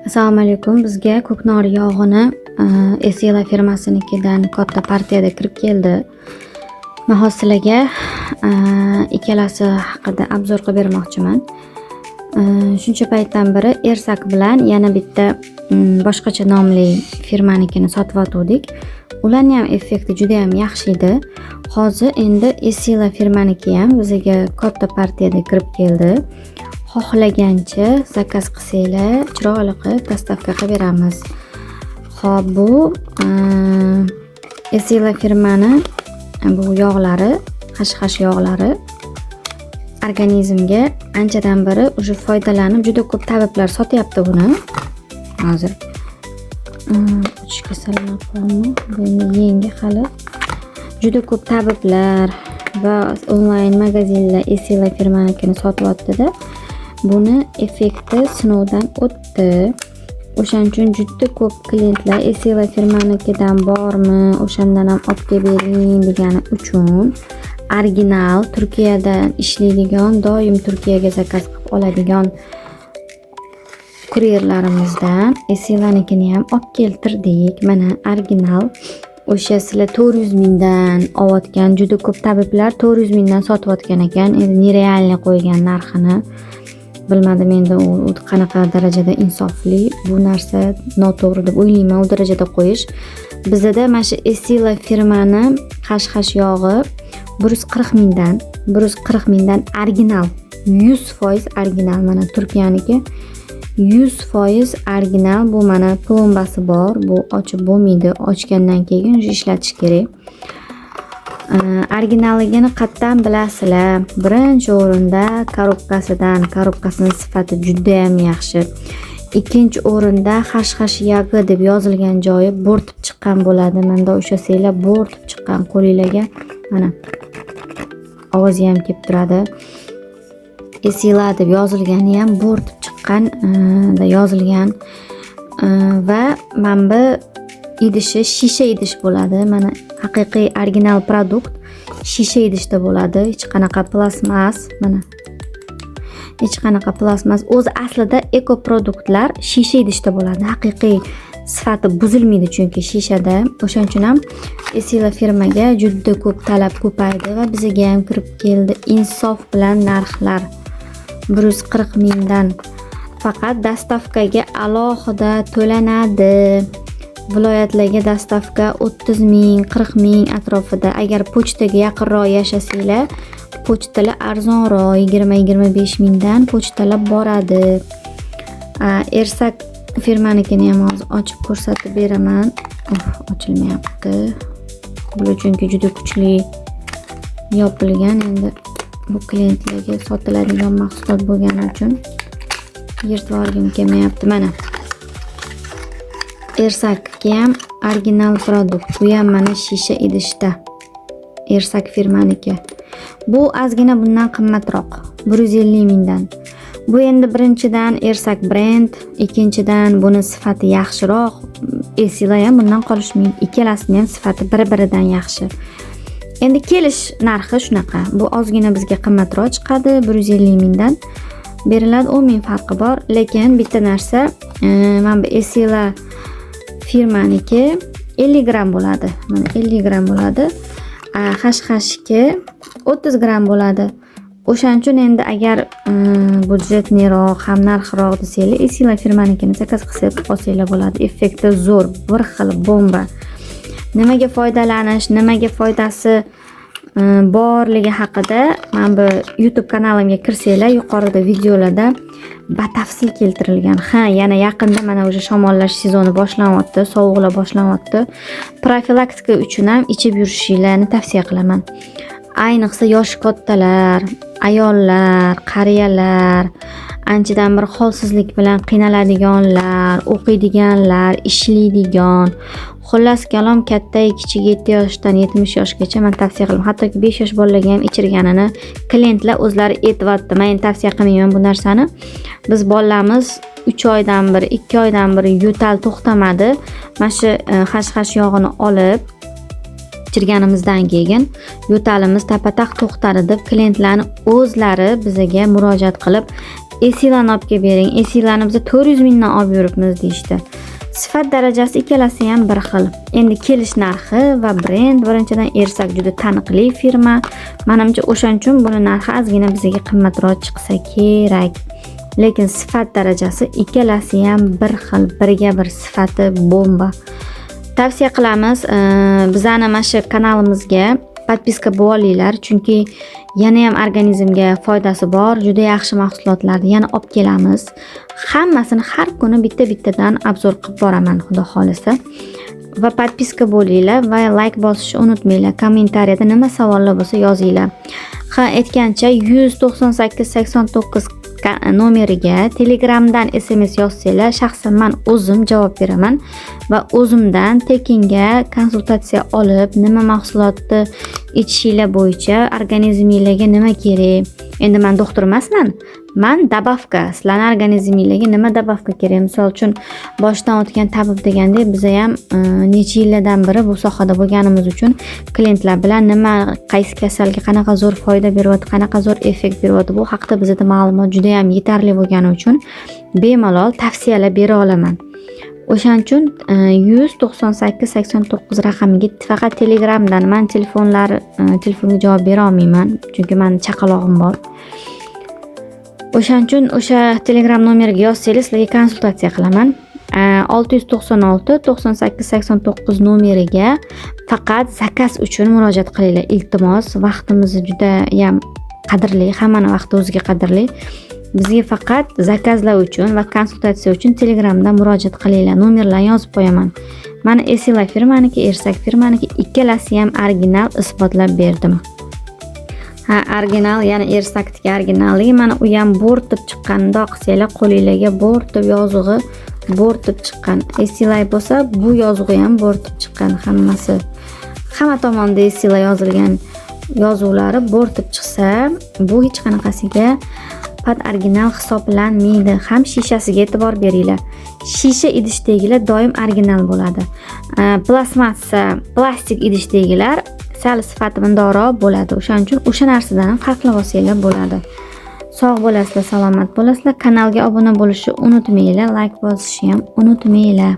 Assalomu alaykum. Bizga ko'knor yog'ini Esila firmasinikidan katta partiyada kirib keldi. Men hozir sizlarga ikkalasi haqida обзор qilib bermoqchiman. Shuncha paytdan beri Ersak bilan yana bitta boshqacha nomli firmanikini sotyotgandik. Ularni ham effekti juda ham yaxshi edi. Hozir endi Esila firmaniki ham bizga katta partiyada kirib keldi. Xohlagancha заказ qilsanglar, chiroyli qilib доставка qilib beramiz. Xo'p, bu Esila firmani bu yog'lari, xashxash yog'lari organizmga anchadan beri уже foydalanib, juda ko'p tabiblar sotyapti buni. Hozir ochishga sal qilaman. Bu endi yangi hali. Juda ko'p tabiblar va onlayn magazinlar Esila firmanikini sotyapti-da. Buni effekti sinovdan o'tdi. O'shaning uchun juda ko'p klientlar Esila firmanikidan bormi, o'shandan ham olib kelib bering degani uchun original Turkiyada ishlaydigan, doim Turkiyaga заказ qilib oladigan kuryerlarimizdan Esilanikini ham olib keltirdik. Mana, original. O'sha sizlar 400 mingdan olayotgan, juda ko'p tabiblar 400 mingdan sotayotgan ekan. Endi нереальный qo'ygan narxini. Bilmadim endi u qanaqa darajada insofli. Bu narsa noto'g'ri deb o'ylayman u darajada qo'yish. Bizada mana shu Esila firmani xashxash yog'i 140 mingdan, 140 mingdan original, 100% original, mana, Turkiyaniki 100% original. Bu, mana, plombasi bor. Bu ochib bo'lmaydi. Ochgandan keyin уже ishlatish kerak. Originalligini qayerdan bilasizlar? Birinchi o'rinda коробка sidan, коробка sini sifati judayam yaxshi. Ikkinchi o'rinda xashxash yog'i deb yozilgan joyi bo'rtib chiqqan bo'ladi. Manda ushlasanglar, bo'rtib chiqqan qo'linglarga, mana, ovozi ham kelib turadi. Esila deb yozilgani ham bo'rtib chiqqan yozilgan va mana bu idishi shisha idish bo'ladi. Mana, haqiqiy original продукт shisha idishda bo'ladi. Hech qanaqa plastmas, mana, hech qanaqa plastmas. O'zi aslida эко продукт lar shisha idishda bo'ladi. Haqiqiy sifati buzilmaydi chunki shishada. O'shaning uchun ham Esila firmaga juda ko'p talab ko'paydi va bizga ham kirib keldi. Insof bilan narxlar 140 mingdan, faqat доставка ga alohida to'lanadi. Viloyatlarga доставка 30 ming, 40 ming atrofida. Agar pochtaga yaqinroq yashasanglar, pochtalar arzonroq, 20-25 mingdan pochtalar boradi. Ersak firmanikini ham hozir ochib ko'rsatib beraman. Oh, ochilmayapti. Bular chunki juda kuchli yopilgan. Endi bu klientlarga sotiladigan mahsulot bo'lgani uchun yirtib olgim kelmayapti. Mana. Ersakki ham original продукт. Bu ham, mana, shisha idishda. Ersak firmaniki. Bu ozgina bundan qimmatroq. 150 mingdan. Bu endi birinchidan Ersak brend, ikkinchidan buni sifati yaxshiroq. Esila ham bundan qolishmaydi. Ikkalasini ham sifati bir-biridan yaxshi. Endi kelish narxi shunaqa. Bu ozgina bizga qimmatroq chiqadi, 150 mingdan beriladi, 10 ming farqi bor, lekin bitta narsa, mana bu Esila firmaniki 50 gramm bo'ladi. Mana, 50 gramm bo'ladi. Xashxashniki 30 gramm bo'ladi. O'shaning uchun endi agar бюджетный roq ham narxroq desanglar, Esila firmanikini заказ qilib olsanglar bo'ladi. Effekti zo'r, bir xil bomba. Nimaga foydalanish, nimaga foydasi borligi haqida mana bu YouTube kanalimga kirsanglar, yuqorida videolarda batafsil keltirilgan. Ha, yana yaqinda, mana, уже shamollash sezoni boshlanyapti, sovuqlar boshlanyapti. Profilaktika uchun ham ichib yurishinglarni tavsiya qilaman. Ayniqsa yoshi kattalar, ayollar, qariyalar, anchadan bir holsizlik bilan qiynaladiganlar, o'qiydiganlar, ishlaydigan, xullas kalom, katta kichik 7 yoshdan 70 yoshgacha man tavsiya qilaman. Hattoki 5 yosh bolalarga ham ichirganini klientlar o'zlari aytyapti. Men endi tavsiya qilmayman bu narsani. Biz bolalarimiz 3 oydan bir, 2 oydan bir yo'tal to'xtamadi. Mana shu xashxash yog'ini olib Ichirganimizdan keyin yo'talimiz tapa-taq to'xtadi deb klientlarni o'zlari bizaga murojaat qilib, "Esilani olib kelib bering, Esilani biz 400 mingdan olib yuribmiz", deyishdi. Sifat darajasi ikkalasi ham bir xil. Endi kelish narxi va brend, birinchidan, Ersak juda taniqli firma. Manimcha, o'shaning uchun buni narxi ozgina bizga qimmatroq chiqsa kerak. Lekin sifat darajasi ikkalasi ham bir xil, birga bir, sifati bomba. Tavsiya qilamiz, bizani mana shu kanalimizga подписка bo'lib olinglar, chunki yana ham organizmga foydasi bor juda yaxshi mahsulotlarni yana olib kelamiz. Hammasini har kuni bitta-bittadan обзор qilib boraman, xudo xohlasa. Va подписка bo'linglar va layk bosishni unutmanglar. Kommentariyada nima savollar bo'lsa, yozinglar. Ha, aytgancha, 198 89 nomeriga Telegramdan SMS yozsanglar, shaxsan man o'zim javob beraman va o'zimdan tekinga konsultatsiya olib, nima mahsulotni ichishinglar bo'yicha, organizminglarga nima kerak. Endi man doktor emasman. Man добавка, sizlarni organizminglarga nima добавка kerak? Misol uchun, boshdan o'tgan tabib degandek, biza ham necha yillardan beri bu sohada bo'lganimiz uchun klientlar bilan nima, qaysi kasalga qanaqa zo'r foyda beryapti, qanaqa zo'r effekt beryapti, bu haqida bizada ma'lumot juda ham yetarli bo'lgani uchun bemalol tavsiyalar bera olaman. O'shaning uchun 198 89 raqamiga faqat Telegramdan, man telefonlar telefonga javob bera olmayman, chunki mani chaqalog'im bor. O'shaning uchun o'sha Telegram nomeriga yozsangiz, sizlarga konsultatsiya qilaman. 696 98 89 nomeriga faqat заказ uchun murojaat qilinglar, iltimos. Vaqtimiz judayam qadrli, hammani vaqti o'ziga qadrli. Bizga faqat заказ lar uchun va konsultatsiya uchun Telegramda murojaat qilinglar. Nomerlarni yozib qo'yaman. Mana, Esila firmaniki, Ersak firmaniki, ikkalasi ham original, isbotlab berdim. Ha, original, yana Ersakniki originalligi, mana u ham bo'rtib chiqqan. Mundoq qilsanglar, qo'linglarga bo'rtib, yozug'i bo'rtib chiqqan. Esilay bo'lsa, bu yozug'i ham bo'rtib chiqqan hammasi. Hamma tomonda Esila yozilgan, yozuvlari bo'rtib chiqsa, bu hech qanaqasiga под original hisoblanmaydi. Ham shishasiga e'tibor beringlar. Shisha idishdagilar doim original bo'ladi. Plastmassa, plastik idishdagilar sal sifati bundoqroq bo'ladi. O'shaning uchun o'sha narsadan ham farqlab olsanglar bo'ladi. Sog' bo'lasizlar, salomat bo'lasizlar. Kanalga obuna bo'lishni unutmanglar, layk bosishni ham unutmanglar.